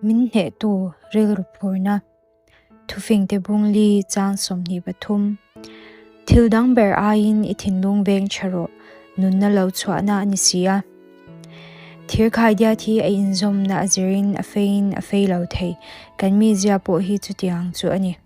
Min hnehtu rilru phurna. Thufingte bungli chang 23. Thil dang ber aiin i thinlung veng tha rawh, nunna lo chhuahna a ni si a. Thir khaidiat hi a inzawmna a zirin a feiin a fei lo thei, kan mizia pawh hi chutiang chu a ni.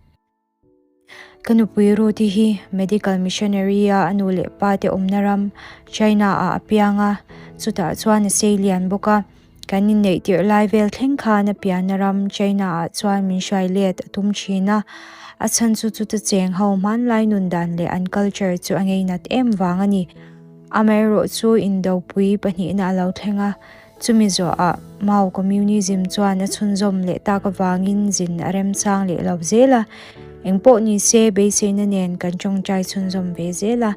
Ka nupui Ruth-i hi medical missionary-a a nu leh pa te awmna ram China-ah a piang a, chutah chuan a sei lian bawk a. Kan inneih tirh lai vel thleng khan a pianna ram China-ah chuan min hruai let a tum thin a, a chhan chu chuta cheng ho hmanlai nun dan leh an culture chu a ngeinat em vang a ni. Amaherawh chu indopui pahnihna a lo thleng a, Chumi zawhah Mao Communism chuan a chhunzawm leh tak avangin zin a remchang leh lo zel a, engpawh ni se beiseina nen kan tawngtai chhunzawm ve zel a.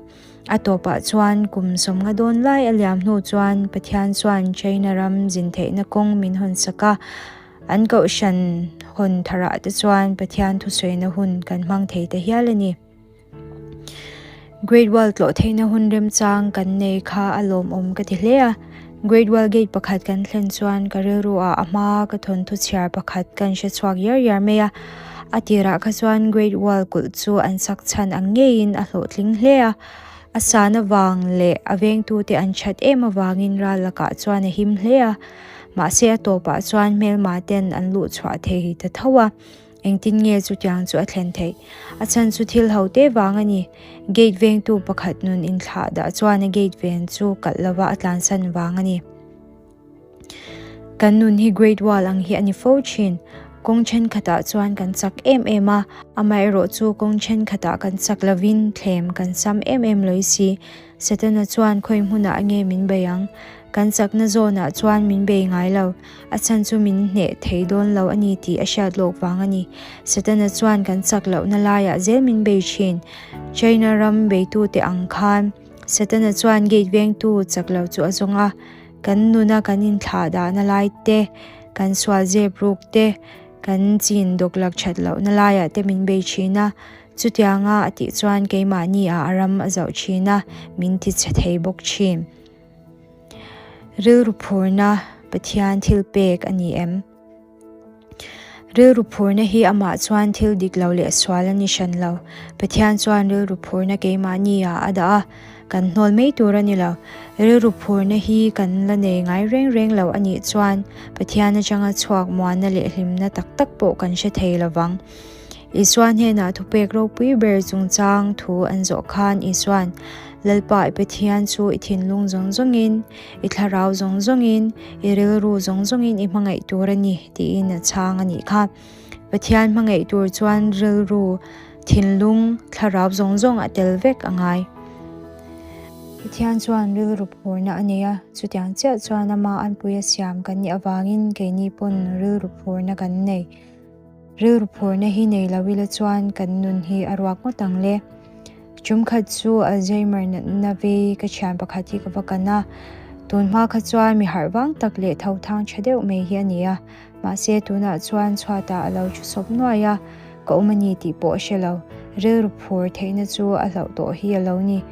A tawpah chuan kum sawmnga dawn lai a liam hnu chuan Pathian chuan China ram zin theihna kawng min hawnsak a, an kohhran hawn tharah te chuan Pathian thusawina hun kan hmang thei ta hial a ni. Great Wall tlawh theihna hun remchang kan nei kha a lawmawm ka ti hle a. Great Wall Gate pakhat kan thlen chuan ka rilru ah a hma ka thawnthu chhiar pakhat kan hre chhuak iar iar mai a. A tirah kha chuan Great Wall kulh chu an sak chhan ang ngeiin a hlawhtling hle a. A san avang leh a vengtute an that em avangin ral lakah chuan a him hle a. Mahse a tawpah chuan hmelma ten an luh chhuah thei ta tho a. Engtin nge chutiang chu a thlen theih? A chhan chu thil ho te vang a ni. Gate vengtu pakhat nun inthlah dah chuan a gate ven chu kalh lova a tlansan vang a ni. Kan nun hi Great Wall ang hi a ni fo thin. Kawng thenkhatah chuan kan chak em em a, amaherawh chu kawng thenkhatah kan chak lovin thlem kan sam em em lawi si. Setana chuan khawi hmunah nge min bei ang? Kan chakna zawnah chuan min bei ngai lo. A chhan chu min hneh thei dawn lo a ni tih a hriat lawk vang a ni. Setana chuan kan chak lohna laiah zel min bei thin. China ram beitute ang khan Setana chuan gate vengtu chak lo chu a zawng a. Kan nuna kan inthlah dahna lai te, kan sual zep ruk te, kan chin dawklak that lohna laiah te min bei thin a. Chutianga a tih chuan keimahni ah a ram a zauh thin a, min ti chhe thei bawk thin. Rilru phurna Pathian thil pek a ni em? Rilru phurna hi amah chuan thil dik lo leh sual a ni hran lo. Pathian chuan rilru phurna keimahni ah a dah a, kan hnawl mai tur a ni lo. Rilru phurna hi kan la nei ngai reng reng lo a nih chuan Pathian atanga chhuak muanna leh hlimna tak tak pawh kan hre thei lo vang. Isua hnenah thupek ropui ber chungchang thu an zawh khan Isua'n, Lalpa i Pathian chu i thinlung zawng zawngin, i thlarau zawng zawngin, i rilru zawng zawngin i hmangaih tur a ni, tiin a chhang a nih kha. Pathian hmangaih tur chuan rilru, thinlung, thlarau zawng zawng a tel vek a ngai. Pathian chuan rilru phurna a nei a, chutiang chiah chuan ama anpui a siam kan nih avangin keini pawn rilru phurna kan nei. Rilru phurna hi nei lo ila chuan kan nun hi a ruak ngawt ang le. Tumkhat chu Alzheimer natna vei ka thian pakhat hi ka va kan a, tun hma kha chuan mi harh vang tak leh tho thang tha deuh mai hi a ni a, mahse tunah chuan chhuatah a lo thu sawp nuai a, ka awm a ni tih pawh a hre lo. Rilru phur theihna chu a hlauh tawh hi a lo ni.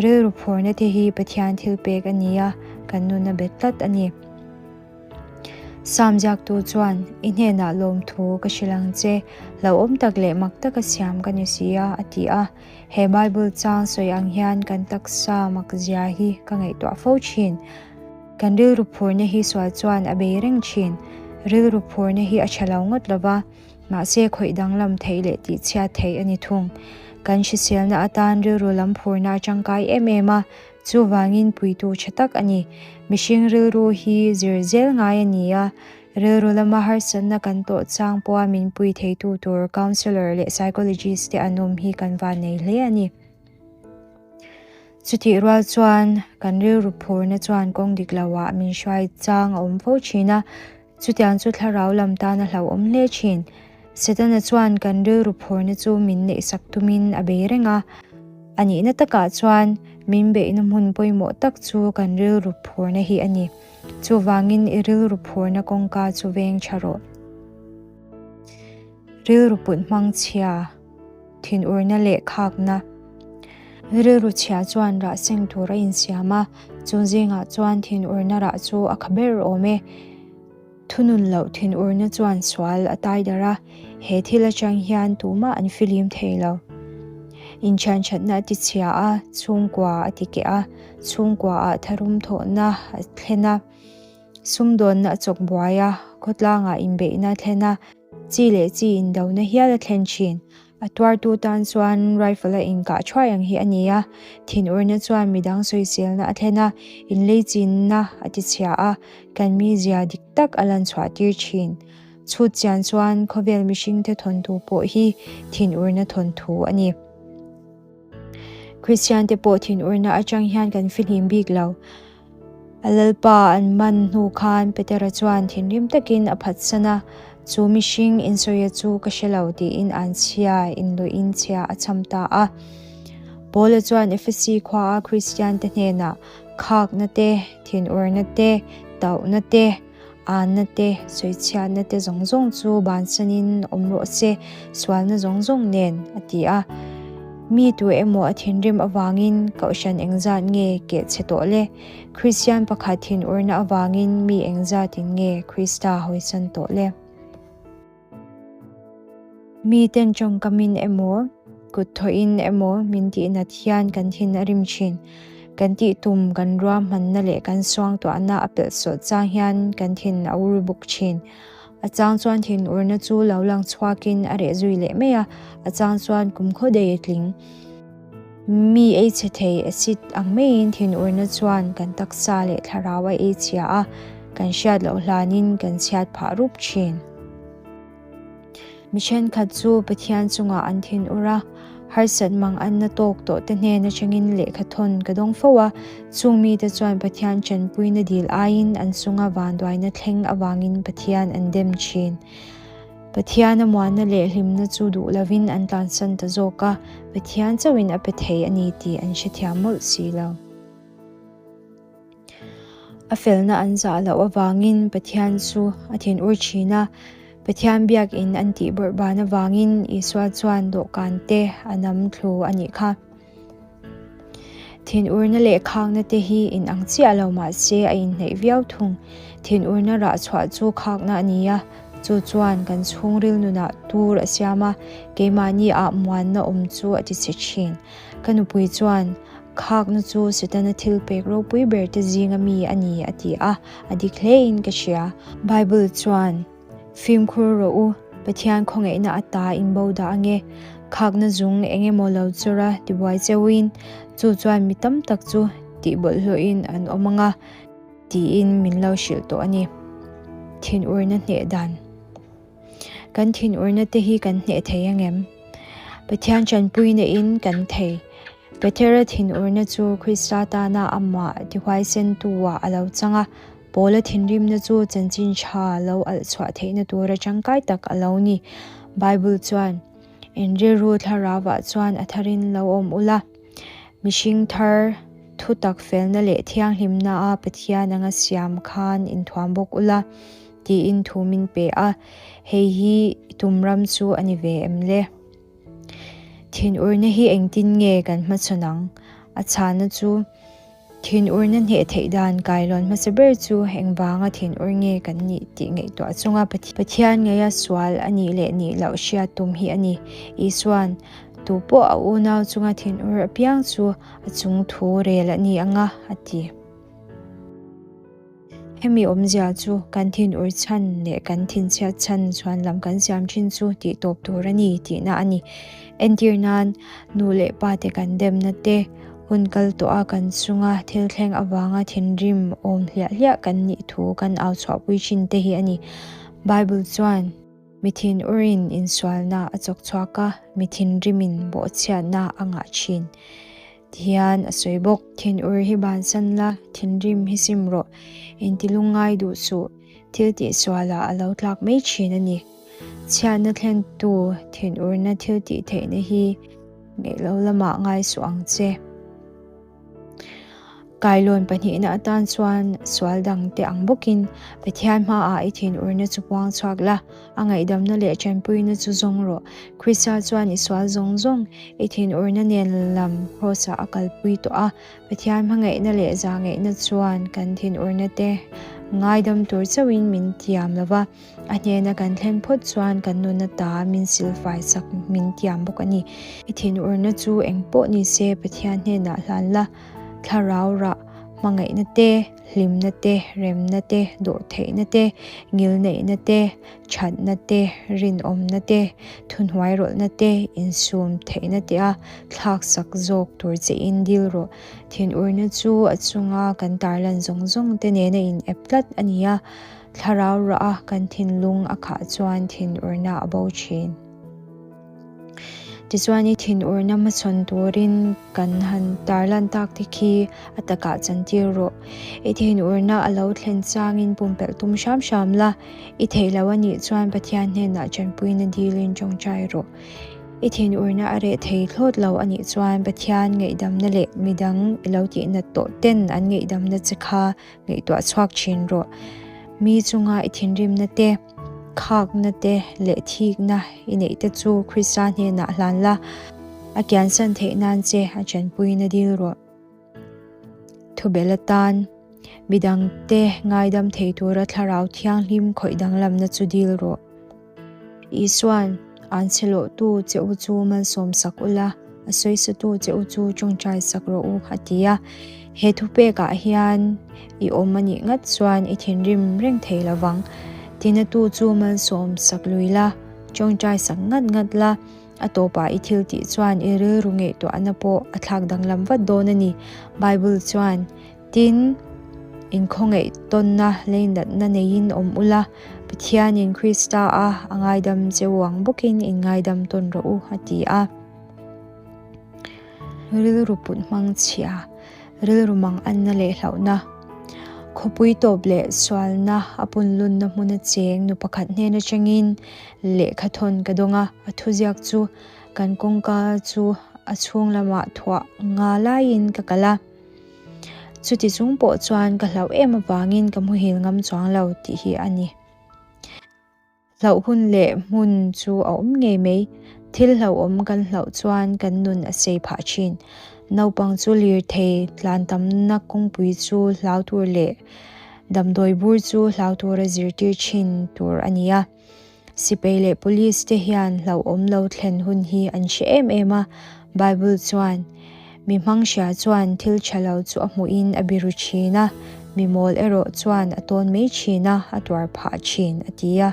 Rilru phurna te hi Pathian thil pek a ni a, kan nun a bet tlat a ni. Sam ziaktu chuan, I hnenah lawmthu ka hrilh ang che, hlauhawm tak leh mak taka siam ka ni si a, a ti a. He Bible chang sawi ang hian kan taksa makzia hi ka ngaihtuah fo thin. Kan rilru phurna hi sual chuan a bei reng thin. Rilru phurna hi a tha lo ngawt lo va, mahse khawih danglam theih leh tihchhiat theih a ni thung. Kan hriselna atan rilru lam phurna a tangkai em em a, Chuvangin puitu tha tak a ni. Mihring rilru hi zir zel ngai a ni a, rilru lama harsatna kan tawh chang pawha min pui theitu tur counsellor leh psychologist te an awm hi kan van nei hle a ni. Chutih rual chuan kan rilru phurna chuan kawng dik loah min hruai chang a awm fo thin a, Chutiang chu thlarau lam tan a hlauhawm hle thin. Setana chuan kan rilru phurna chu min neihsak tumin a bei reng a. A nihna takah chuan min beihna hmun pawimawh tak chu kan rilru phurna hi a ni. Chuvangin i rilru phurna kawngka chu veng tha rawh. Rilru put hmang chhia, thinurna leh khakna. Rilru chhia chuan rah seng tur a insiam a, chung zingah chuan thinurna rah chu a kha ber awm e. Thunun loh thinurna chuan sual a tai darh a, he thil atang hian tumah an filim thei lo. Inthianthatna a tichhia a, chhungkua a tikeh a, chhungkuaah tharum thawhna a thlen a, sumdawnna a chawk buai a, khawtlangah inbeihna a thlen a, chi leh chi indona hial a thlen thin. A tuartu tan chuan rifle a inkah thuai ang hi a ni a, thinurna chuan midang sawiselna a thlen a, inleichinna a tichhia a, kan mizia dik tak a lan chhuah tir thin. Chhut chian chuan khawvel mihringte thawnthu pawh hi thinurna thawnthu a ni. Kristiante pawh thinurna atang hian kan fihlim bik lo. A Lalpa an man hnu khan Petera chuan thinrim takin a phatsan a, Chu mihring insawia chu ka hre lo tiin an chhia inluihin chhia a chham ta a. Paula chuan Efesi khuaa Kristiante hnenah khakna te, thinurna te, tauhna te, Anna te, sawichhiatna te zawng zawng chu bansanin awm rawh se, sualna zawng zawng nen, a ti a. Mi tu emaw a thinrim avangin kohhran engzat nge keh chhe tawh le? Kristian pakhat thinurna avangin mi engzatin nge Krista hawisan tawh le? Miten tawngkamin emaw, kut thawhin emaw min tihnat hian kan thin a rim thin. Kan tih tum, kan ruahmanna leh kan suangtuahna a pelh sawt chang hian kan thin a ur bawk thin. A chang chuan thinurna chu lo lang chhuakin a reh zui leh mai a, a chang chuan kumkhaw daih a tling. Mi ei chhe thei acid ang maiin thinurna chuan kan taksa leh thlarau a ei chhia a, kan hriat loh hlanin kan chhiat phah rup thin. Mi thenkhat chu Pathian chungah an thinur a, harsat mang anna tawk tawh te hnen atangin lehkha thawn ka dawng fo a, chung mite chuan Pathian tanpuina dil aiin an chunga vanduaina thleng avangin Pathian an dem thin. Pathian a muanna leh hlimna chu duh lovin an tlansan ta zawk a, Pathian chauhin a pe thei a ni tih an hrethiam mawlh si lo. A felna an zah loh avangin Pathian chu a thinur thin a, Pathian biakin an tih bawrhban avangin Isua chuan dawhkan te a nam thlu a nih kha. Thinurna leh khakna te hi inang chiah lo mah se a inhnaih viau thung. Thinurna rah chhuah chu khakna a ni a, chu chuan kan chhungril nunah tur a siam a, keimahni ah muanna awm chu a ti chhe thin. Ka nupui chuan, Khakna chu Setana thil pek ropui ber te zinga mi a ni a ti a, a dik hlein ka hria. Bible chuan, Fimkhur rawh u, Pathian khawngaihna ata in bo dah ange. Khakna zung eng emaw lo chawr a tibuai cheuhin, chu chuan mi tam tak chu tihbawlhhlawhin an awm anga tiin min lo hrilh tawh a ni. Thinurna hneh dan. Kan thinurna te hi kan hneh thei angem? Pathian tanpuina in kan thei. Petera thinurna chu Krista tana amah tihuaisentu-ah a lo chang a, Paula thinrimna chu chanchin tha lo alh chhuah theihna tura tangkai tak a lo ni. Bible chuan, In rilru thlarauah chuan a tharin lo awm ula, mihring thar, thutak felna leh thianghlimna-a Pathian anga siam khan inthuam bawk ula, tiin thu min pe a, hei hi i tum ram chu a ni ve em le? Thinurna hi engtin nge kan hmachhawn ang? A chhana chu, Thinurna hneh theih dan kailawn hmasa ber chu engvanga thinur nge kan nih tih ngaihtuah chunga Pathian ngaia sual a nih leh nih loh hriat tum hi a ni. Isua'n, Tupawh a unau chunga thinur apiang chu a chung thu rel a ni ang a, a ti. Hemi awmzia chu kan thinur chhan leh kan thinchhiat chhan chhuan lam kan siam thin chu tih tawp tur a ni tihna a ni. Entir nan, nu leh pa te kan demna te, hun kal tawh a kan chunga thil thleng avanga thinrim awm hliah hliah kan nih thu kan au chhuahpui thin te hi a ni. Bible chuan mi thinurin insualna a chawk chhuak a, mi thinrimin bawhchhiatna a ngah thin. Tihian a sawi bawk. Thinur hi bansan la, thinrim hi sim rawh. Intilungngai duh suh, thil tihsualah a lo tlak mai thin a ni. Chhiatna thlentu thinurna thil tih theihna hi ngeih lo lamah ngai suh ang che. Kailawn pahnihna atan chuan sual dangte ang bawkin Pathian hmaah i thinurna chu puang chhuak la. A ngaihdamna leh tanpuina chu zawng rawh. Krista chuan i sual zawng zawng i thinurna nen lam Kraws-ah a kalpui tawh a. Pathian hmangaihna leh zahngaihna chuan kan thinurna te Ngaidam tur chauhin min tiam lo va, a hnena kan thlen phawt chuan kan nun ata min silfai sak min tiam bawk a ni. I thinurna chu eng pawh ni se Pathian hnenah hlan la, thlarau rah hmangaihna te, hlimna te, remna te, dawhtheihna te, ngilneihna te, thatna te, rinawmna te, thuhnuairawlhna te, insum theihna te a thlaksak zawk tur che in dil rawh. Thinurna chu a chunga kan tarlan zawng zawng te nena in ep tlat a ni a, thlarau rah a kan thinlung a khah chuan thinurna a bo thin. Tichuan i thinurna hmachhawn turin kan han tarlan tak te khi a takah chantir rawh. I thinurna a lo thlen changin pumpelh tum hram hram la, i theih loh a nih chuan Pathian hnenah tanpuina dilin tawngtai rawh. I thinurna a reh thei thlawt lo a nih chuan Pathian ngaihdamna leh midang i lo tihnat tawh ten an ngaihdamna che kha ngaihtuah chhuak thin rawh. Mi chunga i thinrimna te, khakna te leh thikna i neih te chu Krista hnenah hlan la, a kiansan theih nan che a tanpuina dil rawh. Thubel atan midangte ngaidam thei tura thlarau thianghlim khawih danglamna chu dil rawh. Isua'n an chhelawhtu che u chu malsawm sak ula, a sawisatu che u chu tawngtai sak rawh u, a ti a. He thupekah hian i awm a nih ngat chuan i thinrim reng thei lo vang. Tinatu chu malsawm sak lui la, tawngtai sak ngat ngat la, a tawpah i thil tih chuan i rilru ngaihtuahna pawh a thlak danglam vat dawn a ni. Bible chuan. Tin, inkhawngaih tawnna leinatna neiin awm ula, Pathianin Krista a a ngaidam che u ang bawkin in ngaidam tawn rawh u, a ti a. Rilru put hmang chhia, rilru mang anna leh hlauhna, khawpui tawp leh sualna a punlunna hmuna cheng nu pakhat hnen atangin lehkha thawn ka dawng a, a thuziak chu kan kawngka chu a chhung lamah thuah nga laiin ka kal a. Chuti chung pawh chuan ka hlauh em avangin ka muhil ngam chuang lo tih hi a ni. Hlauh hun leh hmun chu a awm ngei mai. Thil hlauhawm kan hlauh chuan kan nun a sei phah thin. Naupang chu lirthei tlan tamna kawngpui chu hlau tur leh damdawi bur chu hlau tura zirtir thin tur a ni a. Sipai leh Police te hian hlauhawm lo thlen hun hi an hre em em a, Bible chuan, Mi hmang hria chuan thil tha lo chu a hmuhin a biru thin a, mi mawl erawh chuan a tawn mai thin a, a tuar phah thin, a ti a.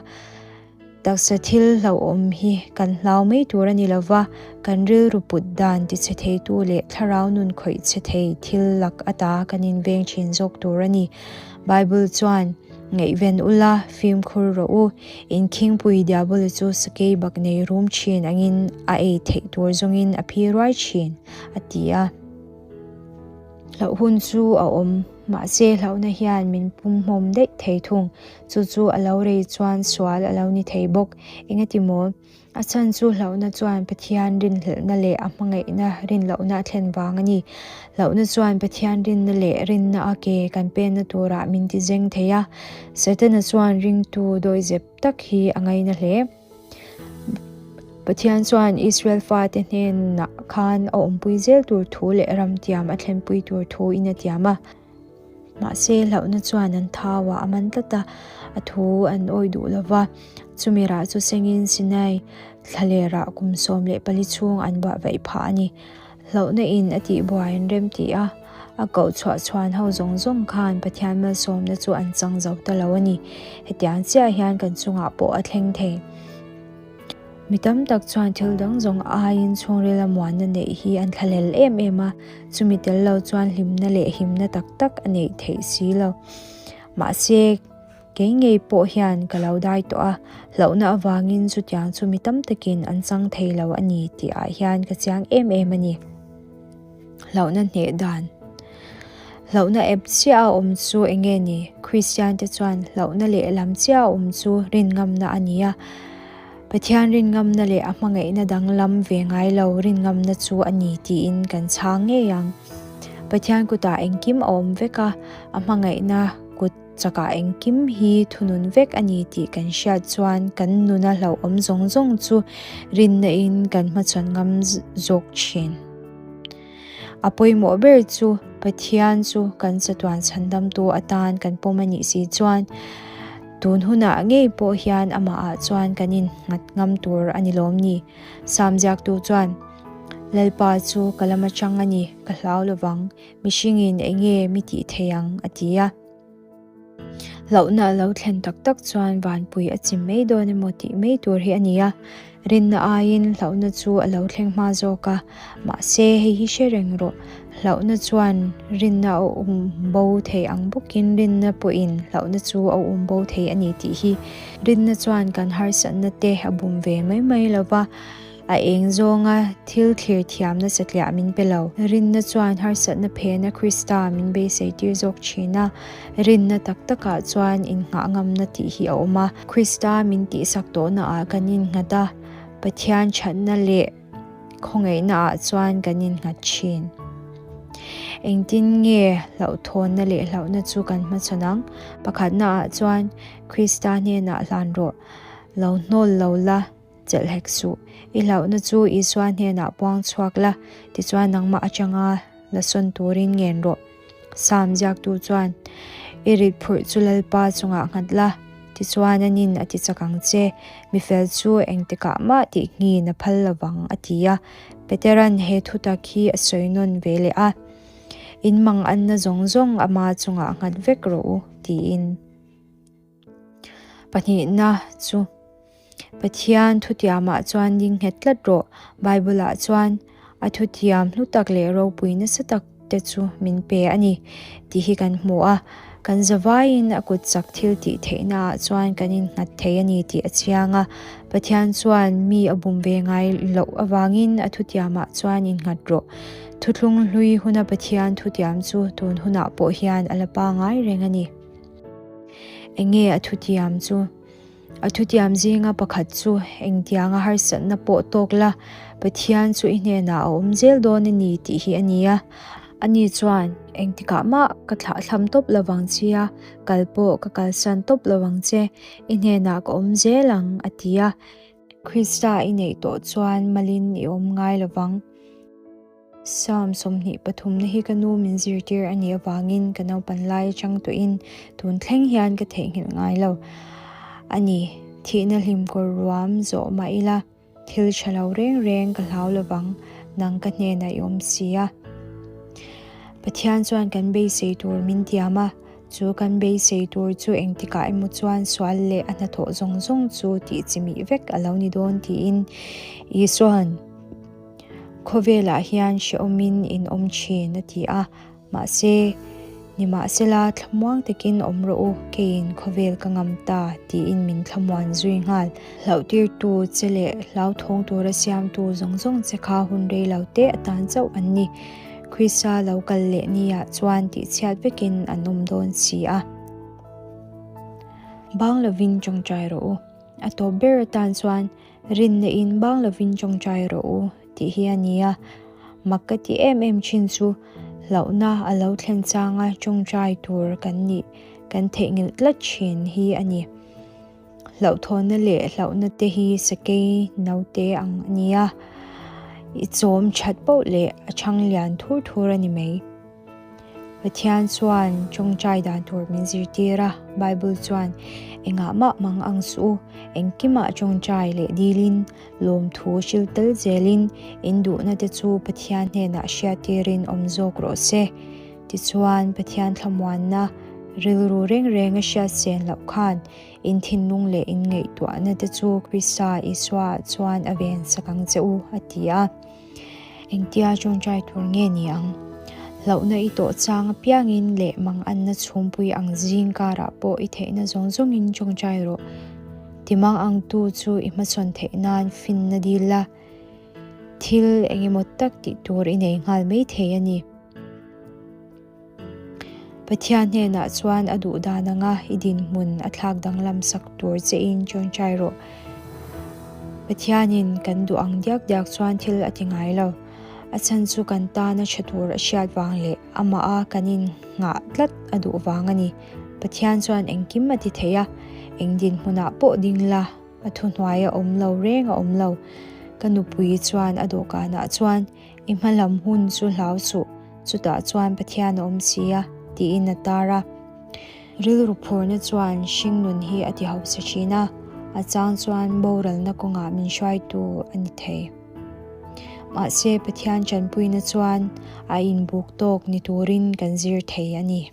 Taksa thil hlauhawm hi kan hlau mai tur a ni lo va, kan rilru put dan tichhe theitu leh thlarau nun khawih chhe thei thil lak ata kan inveng thin zawk tur a ni. Bible chuan, Ngaihven ula, fimkhur rawh u. Inkhingpui Diabolo chu sakei bak nei rum thin angin a ei theih tur zawngin a phi ruai thin, a ti a. Hlauh hun chu a awm, mahse hlauhna hian min pumhmawm daih thei thung. Chu chu a lo rei chuan sual a lo ni thei bawk. Engati maw? A chhan chu hlauhna chuan Pathian rinhlelhna leh a hmangaihna rinlohna a thlen vang a ni. Hlauhna chuan Pathian rinna leh rinna a ke kan penna turah min ti zeng thei a. Setana chuan ringtu dawihzep tak hi a ngaina hle. Pathian chuan Israel fate hnenah khan a awmpui zel tur thu leh ramtiam a thlenpui tur thu in a tiam a. Mahse, hlauhna chuan an thauah a man tlat a, a thu an awih duh lo va. Chumi rah chu sengin Sinai thlalerah kum 14 chhung an buah vaih phah a ni. Hlauhna in a tihbuai an rem ti a, a koh chhuah chhuan ho zawng zawng khan Pathian malsawmna chu an chang zo ta lo a ni. Hetiang chiah hian kan chungah pawh a thleng thei. Mi tam tak chuan thil dang zawng aiin chhungrila muanna neih hi an thlahlel em em a, chumi tel lo chuan hlimna leh himna tak tak a neih theih si lo. Mahse, kei ngei pawh hian ka lo dai tawh a, hlauhna avangin chutiang chu mi tam takin an chang thei lo a ni tih ah hian ka chiang em em a ni. Hlauhna hneh dan. Hlauhna ep chiah a awm chu eng nge ni? Kristian te chuan hlauhna leh lam chiah a awm chu rinngamna a ni a. Pathian rinngamna leh a hmangaihna danglam ve ngai lo rinngamna chu a ni tiin kan chhang ngei ang. Pathian kutah engkim a awm vek a, a hmangaihna kut chakah engkim hi thunun vek a ni tih kan hriat chuan kan nuna hlauhawm zawng zawng chu rinna in kan hmachhawn ngam zawk thin. A pawimawh ber chu Pathian chu kan chatuan chhandamtu atan kan pawm a nih si chuan tun hunah ngei pawh hian amahah chuan kan innghat ngam tur a ni lawm ni? Sam ziaktu chuan, Lalpa chu ka lam atang a ni, ka hlau lovang, mihringin enge mi tih thei ang? a ti a. Hlauhna a lo thlen tak tak chuan vanpui a chim mai dawn emaw tih mai tur hi a ni a, rinna aiin hlauhna chu a lo thleng hma zawk a, mahse hei hi hre reng rawh, hlauhna chuan rinna a um bo thei ang bawkin rinna pawhin hlauhna chu a um bo thei a ni tih hi. Rinna chuan kan harsatna te a bum ve mai mai lo va. A eng zawnga thil thlir thiamna satliah min pe lo. Rinna chuan harsatna phena Krista min beisei tir zawk thin a, rinna tak takah chuan innghah ngamna tih hi a awm a. Krista min tihsak tawhnaah kan innghat a, Pathian thatna leh khawngaihnaah chuan kan innghat thin. Engtin nge hlauhthawnna leh hlauhna chu kan hmachhawn ang? Pakhatnaah chuan Krista hnenah hlan rawh, lo hnawl lo la. Chelh hek suh. I hlauhna chu Isua hnenah puang chhuak la, tichuan nangmah atanga la sawn turin ngen rawh. Salm ziaktu chuan, I rit phurh chu Lalpa chungah nghat la, tichuan anin a ti chak ang che, mi fel chu engtikah mah tih nghin a phal lovang, a ti a. Petera'n he thutak hi a sawi nawn ve leh a, In manganna zawng zawng ama chungah nghat vek rawh u, tiin. Pahnihna chu Pathian thutiamah chuan ding nghet tlat rawh. Bible-ah chuan a thutiam hlu tak leh ropui nasa tak te chu min pe a ni tih hi kan hmu a. Kan zavaiin a kut chak thil tih theihnaah chuan kan innghat thei a ni tih a chiang a. Pathian chuan mi a bum ve ngai loh avangin a thutiamah chuan innghat rawh. Thuthlung hlui huna Pathian thutiam chu tun hunah pawh hian a la pangai reng a ni. Enge a thutiam chu? A thutiam zinga pakhat chu engtianga harsatna pawh tawk la, Pathian chu i hnenah a awm zel dawn a ni tih hi a ni a. Ani chuan, Engtikah mah ka thlahthlam tawp lovang chia, kal pawh ka kalsan tawp lovang che, i hnenah ka awm zel ang, a ti a. Krista i neih tawh chuan malin i awm ngai lovang. Psalm 23 na hi ka nu min zirtir a nih avangin ka naupan lai atang tawhin tun thleng hian ka theihnghilh ngai lo a ni. Thihna hlim kawr ruam zawh mah ila thil tha lo reng reng ka hlau lovang, nang ka hnenah i awm si a. Pathian chuan kan beisei tur min tiam a, chu kan beisei tur chu engtikah emaw chuan sual leh a hnathawh zawng zawng chu tih chimih vek a lo ni dawn tiin Isua'n Khawvelah hian hrehawmin in awm thin a ti a, mahse, nimahsela thlamuang takin awm rawh u, keiin khawvel ka ngam ta tiin min thlamuan zui nghal. Hlauhtirtu che leh hlauthawng tura siamtu zawng zawng che kha hun rei lo te atan chauh an ni. Krista lo kal leh niah chuan tihchhiat vekin an awm dawn si a. Bang lovin tawngtai rawh u. A tawp ber atan chuan Rinna in bang lovin tawngtai rawh u tih hi a ni a, mak ka ti em em thin chu hlauhna a lo thlen changa tawngtai tur kan nih kan theihnghilh tlat thin hi a ni. Hlauhthawnna leh hlauhna te hi sakei naute ang a ni a, i chawm that poh leh a chhang lian thur thur a ni mai. Pathian chuan tawngtai dan tur min zirtir a, Bible chuan, Engah mah mang ang suh u, engkimah tawngtai leh dilin, lawmthu hril tel zelin, in duhna te chu Pathian hnenah hriattirin awm zawk rawh se. Tichuan, Pathian thlamuanna rilru reng reng a hriat sen loh khan, in thinlung leh in ngaihtuahna te chu Krista Isua chuan a vensak ang che u, a ti a. Engtia tawngtai tur nge ni ang? Hlauhna i tawh chang apiangin leh manganna chhumpui ang zing karah pawh i theihna zawng zawngin tawngtai rawh. Timang angtu chu i hmachhawn theih nan finna dil la, thil engemaw tak tih tur i nei nghal mai thei a ni. Pathian hnenah chuan a duh dan anga i dinhmun a thlak danglam sak tur chein tawngtai rawh. Pathianin kan duh ang diak diak chuan thil a ti ngai lo. A chhan chu kan tana tha tur a hriat vang leh amaha kan innghah tlat a duh vang a ni. Pathian chuan engkim a ti thei a, eng dinhmunah pawh ding la, a thuhnuai a awm lo reng a awm lo. Ka nupui chuan a dawhkanah chuan. I hmalam hun chu hlau suh, chutah chuan Pathian a awm si a, tiin a tar a. Rilru phurna chuan hringnun hi a ti hausa thin a, a chang chuan boralna kawngah min hruaitu a ni thei. Mahse, Pathian tanpuina chuan a inbuk tawk ni turin kan zir thei a ni.